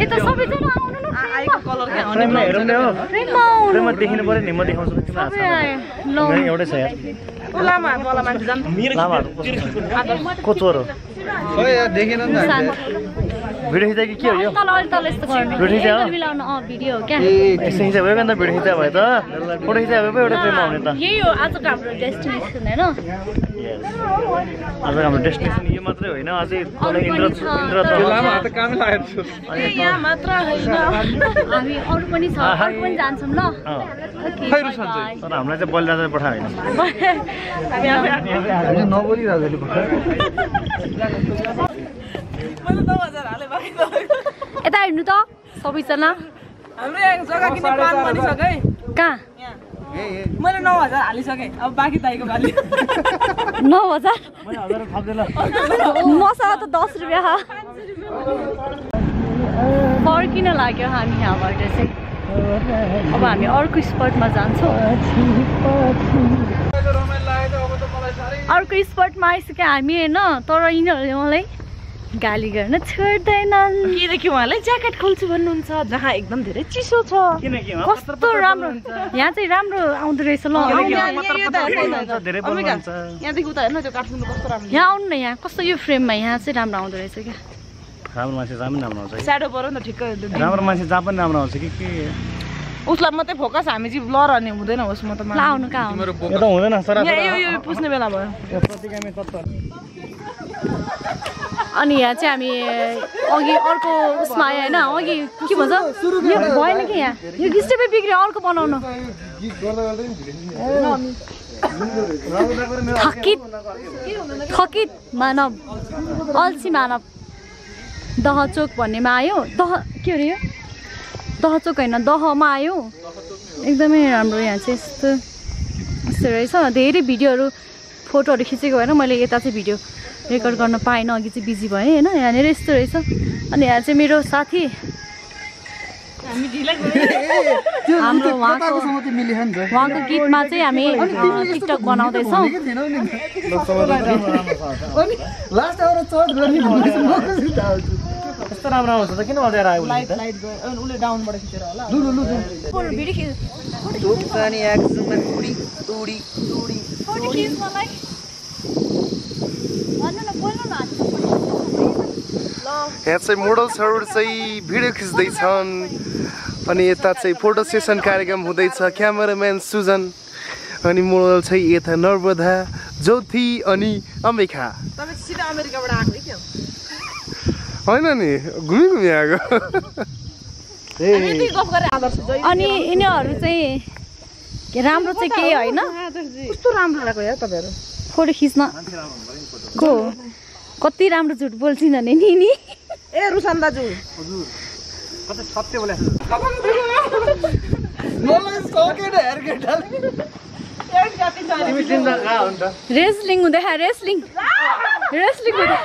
Speaker 1: यता सबैजना आउनु न
Speaker 3: आएको कलर क्या
Speaker 1: ट्रेनमा
Speaker 4: देखिनु पर्यो नि म देखाउँछु
Speaker 1: सबै आयो ल
Speaker 4: एउटै छ यार
Speaker 3: लामाहरुवाला मान्छे जान्छ
Speaker 4: को चोर हो देखेन नि भिडियो खिच्दा के हो यो
Speaker 1: तल यस्तो गर्नु मिलाउनु भिडियो हो क्या
Speaker 4: यस्तो खिच्दा भयो नि त भिडियो खिच्दा भयो त फोटो खिच्दा भयो एउटा ट्रेनमा आउने त
Speaker 1: यही हो आजको हाम्रो डेस्टिनेसन हैन
Speaker 4: आज हाम्रो डेस्टिनेसन यो मात्रै होइन अझै
Speaker 3: यहाँ मात्र होइन
Speaker 1: हामी अरू पनि छ अरू पनि जान्छौँ ल
Speaker 4: तर हामीलाई चाहिँ बलिराजा पठा होइन नबोलिरहेको
Speaker 1: यता हेर्नु त सबैजना
Speaker 3: हाम्रो यहाँ जग्गा किन्ने प्लान बनिसक्यो है
Speaker 1: कहाँ
Speaker 3: मैले 9000 हालिसकेँ अब बाँकी दाइको गाली
Speaker 1: 9000
Speaker 4: मैले 1000 थप्दै ल
Speaker 1: मसँग त 10 रुपियाँ फर्किन लाग्यो हामी यहाँबाट चाहिँ अब हामी अर्को स्पटमा जान्छौँ अर्को स्पटमा आइसक्यो हामी होइन तर यिनीहरूले मलाई गाली गर्न छोड्दैनन्
Speaker 3: किनकि उहाँलाई ज्याकेट खोल्छु भन्नुहुन्छ जहाँ एकदम धेरै चिसो छ
Speaker 1: कस्तो राम्रो यहाँ चाहिँ राम्रो आउँदो रहेछ ल
Speaker 3: यहाँदेखि उता हेर्नु त्यो काठमाडौँ कस्तो राम्रो
Speaker 1: यहाँ आउनु न यहाँ कस्तो यो फ्रेममा यहाँ चाहिँ राम्रो आउँदो रहेछ क्या
Speaker 4: राम्रो मान्छे जहाँ पनि राम्रो आउँछ
Speaker 3: स्याडो पऱ्यो नि त ठिक्कै
Speaker 4: राम्रो मान्छे जहाँ पनि राम्रो आउँछ कि
Speaker 3: उसलाई मात्रै फोकस हामी चाहिँ लरने हुँदैन होस् म त
Speaker 1: ल आउनु कहाँ आउनु
Speaker 4: यो त हुँदैन सर
Speaker 3: यो पुस्ने बेला भयो
Speaker 1: अनि यहाँ चाहिँ हामी अघि अर्को उसमा आयो होइन अघि के भन्छ यो भएन कि यहाँ यो गिस्टेपै बिग्रियो अर्को बनाउनु थकित मानव अल्छी मानव दहचोक भन्नेमा आयो के अरे यो दहचोक होइन दहमा आयो एकदमै राम्रो यहाँ चाहिँ यस्तो यस्तो रहेछ धेरै भिडियोहरू फोटोहरू खिचेको भएर मैले यता चाहिँ भिडियो रेकर्ड गर्न पाएन अघि चाहिँ बिजी भएँ होइन यहाँनिर यस्तो रहेछ अनि यहाँ चाहिँ मेरो साथी हाम्रो उहाँको गीतमा चाहिँ हामी टिकटक बनाउँदैछौँ
Speaker 4: कस्तो राम्रो आउँछ त किन बजाएर आयो
Speaker 3: उसले डाउनबाट खिचेर होला
Speaker 6: यहाँ चाहिँ मोडल्सहरू चाहिँ भिडियो खिच्दैछन् अनि यता चाहिँ फोटो सेसन कार्यक्रम हुँदैछ क्यामेराम्यान सुजन अनि मोडल चाहिँ यता नर्मदा ज्योति अनि अम्बिका
Speaker 3: तपाईँ सिधा अमेरिकाबाट आएको है क्या
Speaker 6: होइन नि घुमी घुमी आएको
Speaker 1: अनि यिनीहरू चाहिँ राम्रो चाहिँ केही होइन
Speaker 3: कस्तो राम्रो लाग्यो यार तपाईँहरू
Speaker 1: फोटो खिच्न को कति राम्रो झुट बोल्छिन् भने नि
Speaker 3: ए रुसान दाजु
Speaker 4: कतै सत्य बोले
Speaker 1: रेस्लिङ हुँदै रेस्लिङ हुँदै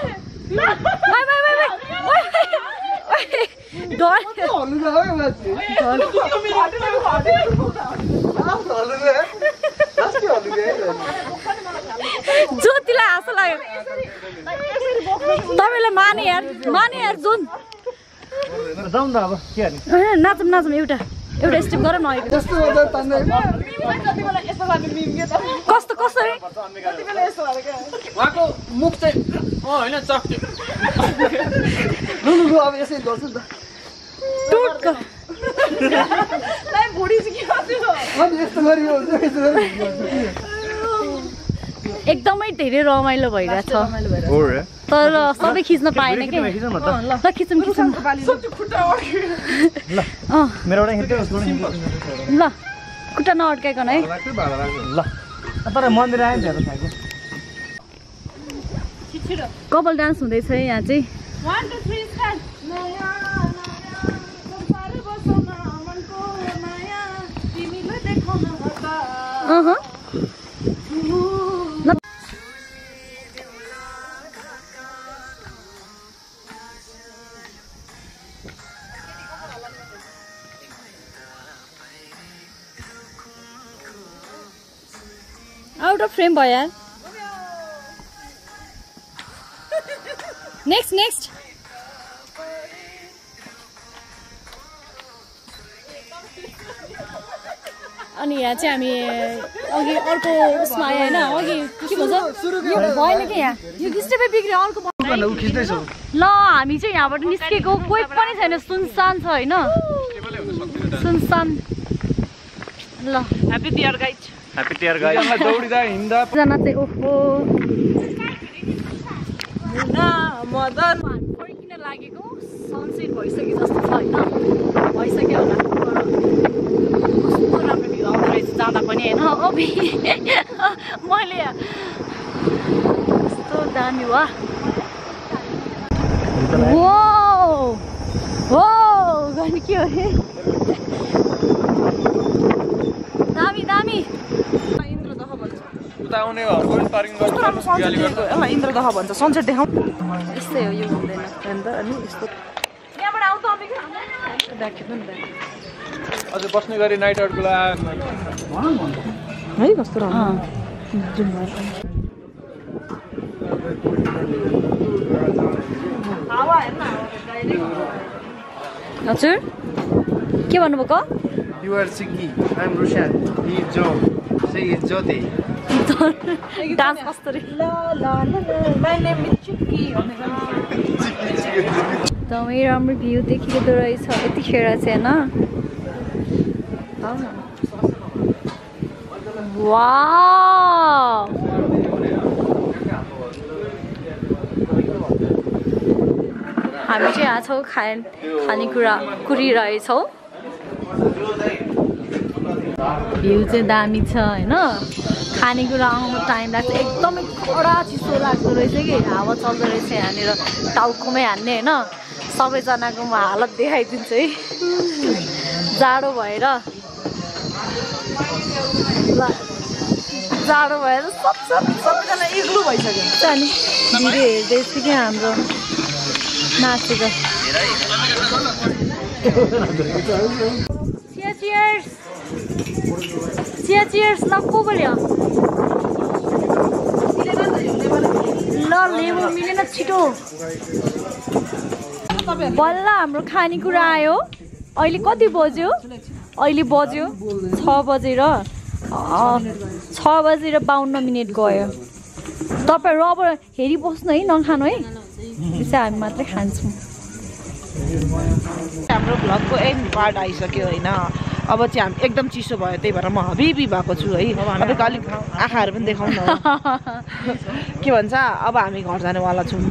Speaker 1: ज्योतिलाई हाँसो लाग्यो तपाईँलाई माने यार जुन
Speaker 4: जाउँ न अब के
Speaker 1: नाचौँ एउटा स्टेप गर न कस्तो कसरी
Speaker 2: उहाँको मुख चाहिँ होइन चक्टी
Speaker 5: अब यसै गर्छु नि त यस्तो गरियो
Speaker 1: एकदमै धेरै रमाइलो भइरहेछ तर सबै खिच्न पाएन कि ल खिचौँ ल खुट्टा नअड्काइकन है
Speaker 4: ल तर मन्दिर आयो नि
Speaker 1: कपाल डान्स हुँदैछ यहाँ चाहिँ आउट अफ फ्रेम भयो यार नेक्स्ट अनि यहाँ चाहिँ हामी अघि अर्को उसमा आयो होइन अघि के भन्छ यो भएन कि यहाँ यो गिस्टेपै बिग्रियो अर्को ल हामी चाहिँ यहाँबाट निस्केको कोही पनि छैन सुनसान छ होइन सुनसान ल
Speaker 3: ह्याप्पी टियर गाइज
Speaker 2: दौडिँदा हिँड्दा
Speaker 1: जना चाहिँ ओहो
Speaker 3: मदन
Speaker 1: फर्किन लागेको सनसेट भइसके जस्तो छ होइन भइसक्यो होला कस्तो राम्रो भ्यू आउँदो रहेछ जाँदा पनि होइन अभि मैले कस्तो दामी वा हो गर्ने के हो अरे दामी दामी
Speaker 3: इन्द्रदह भन्छ
Speaker 2: उता आउने घरको पार्किङ गर्नु
Speaker 3: सनसेट देखेको ल इन्द्रदह भन्छ सनसेट देखाउँ
Speaker 1: यस्तै हो यो हुँदैन
Speaker 3: अन्त अनि यस्तो
Speaker 1: यहाँबाट आउँछ अम्बिका
Speaker 3: ब्याग खिच्नु नि
Speaker 2: अझ बस्ने गरी नाइट आउटको लागि
Speaker 3: है कस्तो राम्रो जुम हावा हेर्न
Speaker 1: हजुर के भन्नुभएको
Speaker 6: You are Siggy. I'm Rushan. He is Joe. She is Jyoti.
Speaker 1: Dance कस्तो रे
Speaker 3: ल ल ल माय नेम इज चुक्की
Speaker 1: एकदमै राम्रो भ्यू देखिँदो रहेछ यतिखेर चाहिँ होइन वाउ हामी चाहिँ यहाँ छौँ खानेकुरा कुरिरहेछौँ भ्यू चाहिँ दामी छ होइन खानेकुरा आउनु टाइम लाग्छ एकदमै कडा चिसो लाग्दो रहेछ कि हावा चल्दो रहेछ यहाँनिर टाउकोमै हान्ने होइन सबैजनाको म हालत देखाइदिन्छु है जाडो भएर
Speaker 3: सबैजना इग्लु भइसक्यो
Speaker 1: अनि भिडियो हेर्दैछु कि हाम्रो नाचेको चियर्स ल को बोल्यो ल लेबु मिलेन छिटो बल्ल हाम्रो खानेकुरा आयो अहिले कति बज्यो अहिले बज्यो 6:52 गयो तपाईहरु अब हेरिबस्नु है नखानु है त्यसै हामी मात्रै खान्छौँ
Speaker 3: हाम्रो भ्लगको एन्ड पार्ट आइसक्यो होइन अब चाहिँ हामी एकदम चिसो भयो त्यही भएर म हबिबी भएको छु है अब अलिक आँखाहरू पनि देखाउँ न के भन्छ अब हामी घर जानेवाला छौँ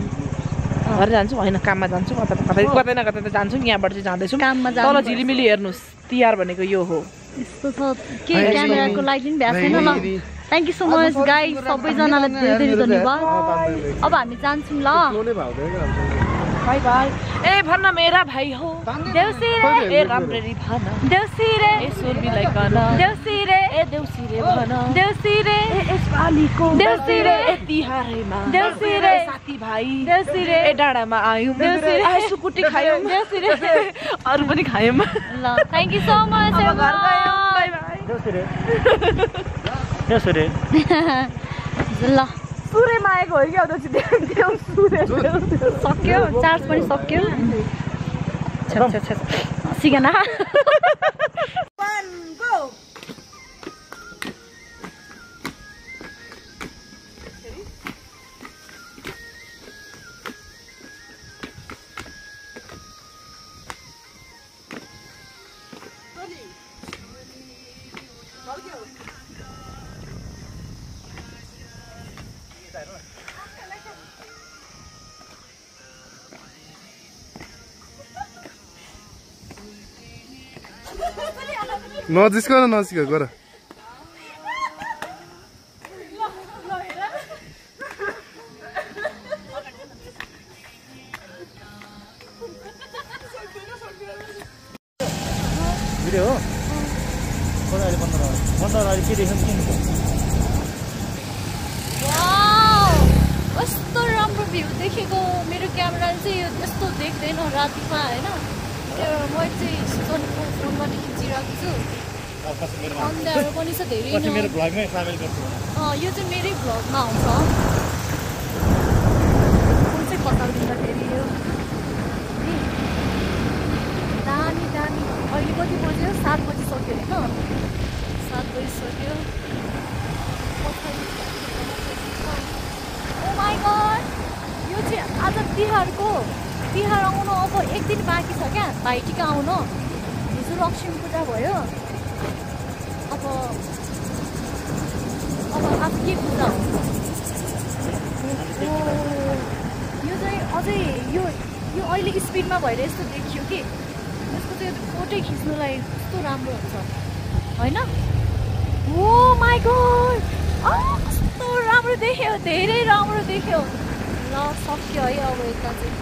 Speaker 3: घर जान्छौँ होइन काममा जान्छौँ कतै न कतै त जान्छौँ यहाँबाट चाहिँ जाँदैछौँ तल झिलिमिली हेर्नुहोस् तिहार भनेको यो हो
Speaker 1: यस्तो छ के क्यामेराको लागि पनि भ्याएको छैन ल thank you so much guys सबैजनालाई धेरै धेरै धन्यवाद अब हामी जान्छौँ ल
Speaker 3: बाई बाई ए भन्न मेरा भाइ हो
Speaker 1: देउसी रे
Speaker 3: ए राम्ररी भन
Speaker 1: देउसी रे
Speaker 3: ए सुरबिलाई कन
Speaker 1: देउसी रे
Speaker 3: ए देउसी रे भन
Speaker 1: देउसी रे
Speaker 3: ए यसपालिको
Speaker 1: देउसी रे
Speaker 3: ए तिहारैमा
Speaker 1: देउसी रे
Speaker 3: साथी भाइ
Speaker 1: देउसी रे
Speaker 3: ए डाँडामा आयौँ
Speaker 1: देउसी रे
Speaker 3: ए सुकुटी खायौँ
Speaker 1: देउसी रे
Speaker 3: अरू पनि खायौँ
Speaker 1: ल थ्याङ्क यू सो मच
Speaker 3: अब घर गयौँ बाई बाई
Speaker 1: ल
Speaker 3: सुरेमा आएको हो क्या देउ सुरे
Speaker 1: सक्यो चार्ज पनि सक्यो सिगना
Speaker 6: नजिस्क न नजिक गर
Speaker 4: भिडियो हो बन्द अहिले के देख्नु
Speaker 1: कस्तो राम्रो भ्यू देखेको मेरो क्यामेराले चाहिँ यो यस्तो देख्दैन रातिमा होइन म चाहिँ सोनीको फोनबाट खिचिरहेको छु अन्धारो पनि छ धेरै
Speaker 4: मेरो भ्लगमै सामेल गर्छु
Speaker 1: यो चाहिँ मेरै भ्लगमा आउँछ कुन चाहिँ बताउँदाखेरि यो दामी दामी अहिले कति बज्यो 7 बजिसक्यो होइन 7 बजिसक्यो ओ माई गॉड यो चाहिँ आज तिहार आउनु अब 1 दिन बाँकी छ क्या भाइटिका आउनु हिजो लक्ष्मी पूजा भयो अब आज के पूजा हो यो चाहिँ अझै यो अहिले स्पिडमा भएर यस्तो देखियो कि यसको चाहिँ फोटो खिच्नुलाई कस्तो राम्रो हुन्छ होइन ओ माई गॉड कस्तो राम्रो देख्यो धेरै राम्रो देख्यो ल सक्यो है अब यता चाहिँ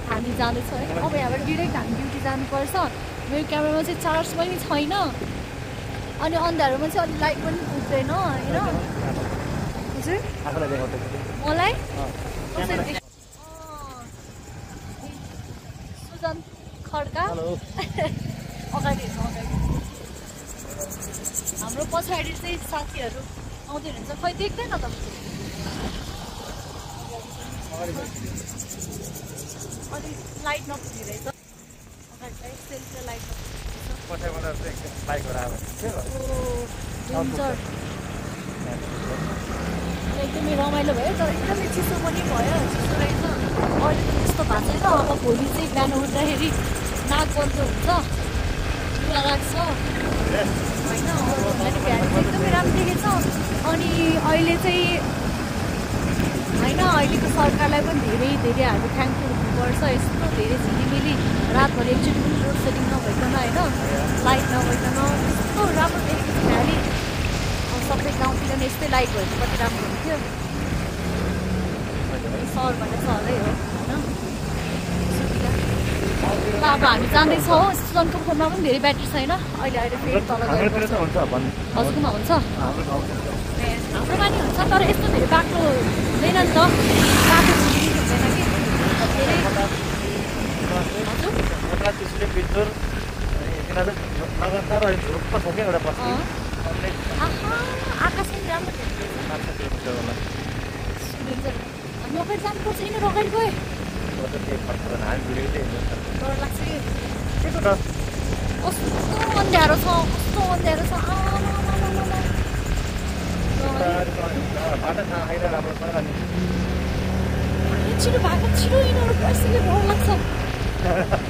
Speaker 1: हामी जाँदैछौँ है अब यहाँबाट डिरेक्ट हामी ड्युटी जानुपर्छ मेरो क्यामेरामा चाहिँ चार्ज पनि छैन अनि अन्धारोमा चाहिँ अलिक लाइट पनि पुग्दैन होइन हजुर
Speaker 4: आफूलाई देखाउँदै
Speaker 1: मलाई कसरी देख सुजन खड्का अगाडि हाम्रो पछाडि चाहिँ साथीहरू आउँदै हुन्छ खै देख्दैन त अलिक लाइट नपुग्ने रहेछ अगाडि चाहिँ सेल्फी लाइट
Speaker 4: पछाडिबाट चाहिँ एकदम बाइकहरू आएको
Speaker 1: डेन्जर एकदमै रमाइलो भयो तर एकदमै चिसो पनि भयो चिसो रहेछ अहिले त त्यस्तो भएको छैन अब भोलि चाहिँ बिहान उठ्दाखेरि नाक बन्द हुन्छ लुगा लाग्छ होइन भन्दाखेरि भ्याली एकदमै राम्रो देखेछ अनि अहिले चाहिँ होइन अहिलेको सरकारलाई पनि धेरै धेरै हामी थ्याङ्कफुल हुनुपर्छ यस्तो धेरै झिलिमिली रातभरि एकचोटि पनि लोड सेडिङ नभइकन होइन लाइट नभइकन यस्तो राम्रो देखेको छ भ्याली सबै गाउँतिर नै यस्तै लाइट भयो कति राम्रो हुन्थ्यो सहर भने सहरै हो होइन ल अब हामी जाँदैछौँ हो सुजनको फोनमा पनि धेरै ब्याट्री छैन अहिले फेरि तल गएर हजुरकोमा हुन्छ हाम्रोमा नि हुन्छ तर यस्तो धेरै बाटो हुँदैन नि त बाटो हुँदैन कि धेरै आकाश पनि राम्रो हामी अगाडि जानुपर्छ यिनीहरू अगाडि गयो डर लाग्छ कि कस्तो अँध्यारो छ छिटो भएको छिटो यिनीहरू बसेको डर लाग्छ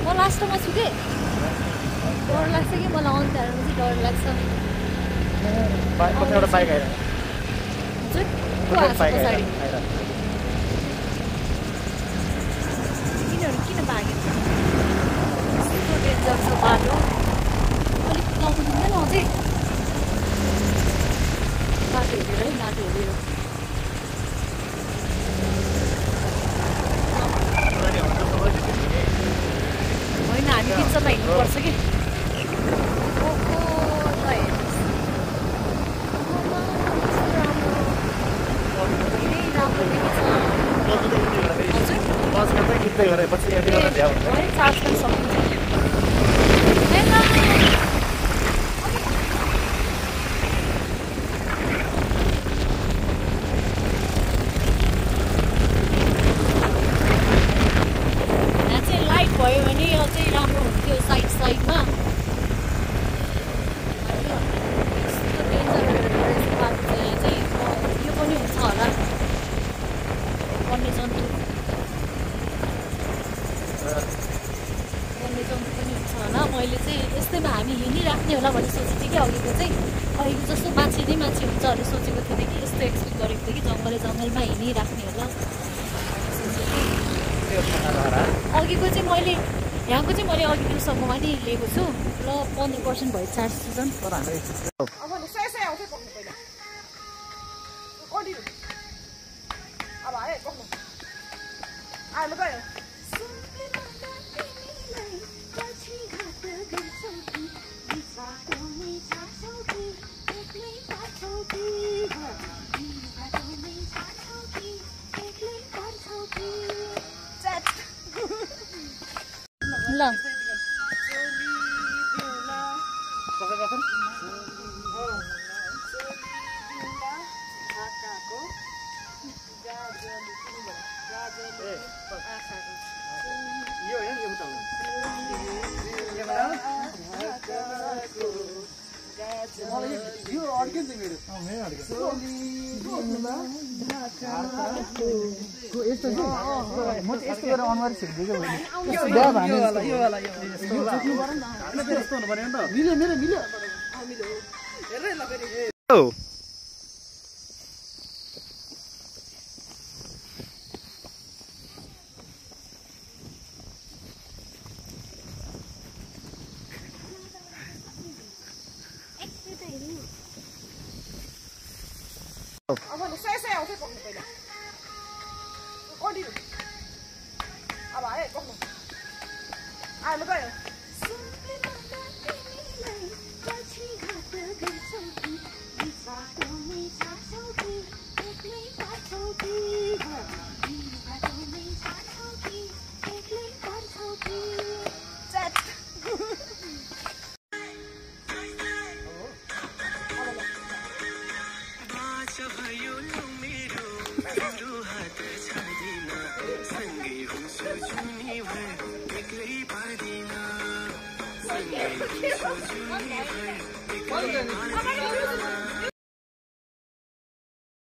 Speaker 1: म लास्टमा छु कि डर लाग्छ कि मलाई अँध्यारोमा चाहिँ डर लाग्छ हजुर को आएको छ पछाडि यिनीहरू किन भागेन यस्तो डेन्जर छ बाटो अलिक लाउनु दिँदैन अझै बाटो हेरेर है बाटो हेरेर होइन हामी पिक्चरमा हिँड्नुपर्छ कि
Speaker 4: गरेपछि
Speaker 1: चार्ज पनि सकिन्छ यहाँ चाहिँ लाइट भयो भने अझै राम्रो हुन्थ्यो साइड साइडमा यस्तो डेन्जर बाटो चाहिँ यहाँ चाहिँ यो पनि हुन्छ होला वन्यजन्तु पनि हुन्छ होला मैले चाहिँ यस्तैमा हामी हिँडिराख्ने होला भन्ने सोचेको थिएँ कि अघिको चाहिँ अघिको जस्तो मान्छे नै मान्छे हुन्छ अरे सोचेको थिएँ कि यस्तो एक्सपेक्ट गरेको थिएँ कि जङ्गलमा हिँडिराख्ने होला अघिको चाहिँ मैले यहाँको चाहिँ मैले अघि दिउँसम्ममा नि लिएको छु ल 15% भयो चार्ज सिजन ल
Speaker 5: यो अड्किन्छ मेरो यस्तो म चाहिँ यस्तो गरेर अनुहार छिर्दिएको मिल्यो मेरो मिल्यो
Speaker 3: आयो
Speaker 5: What is it?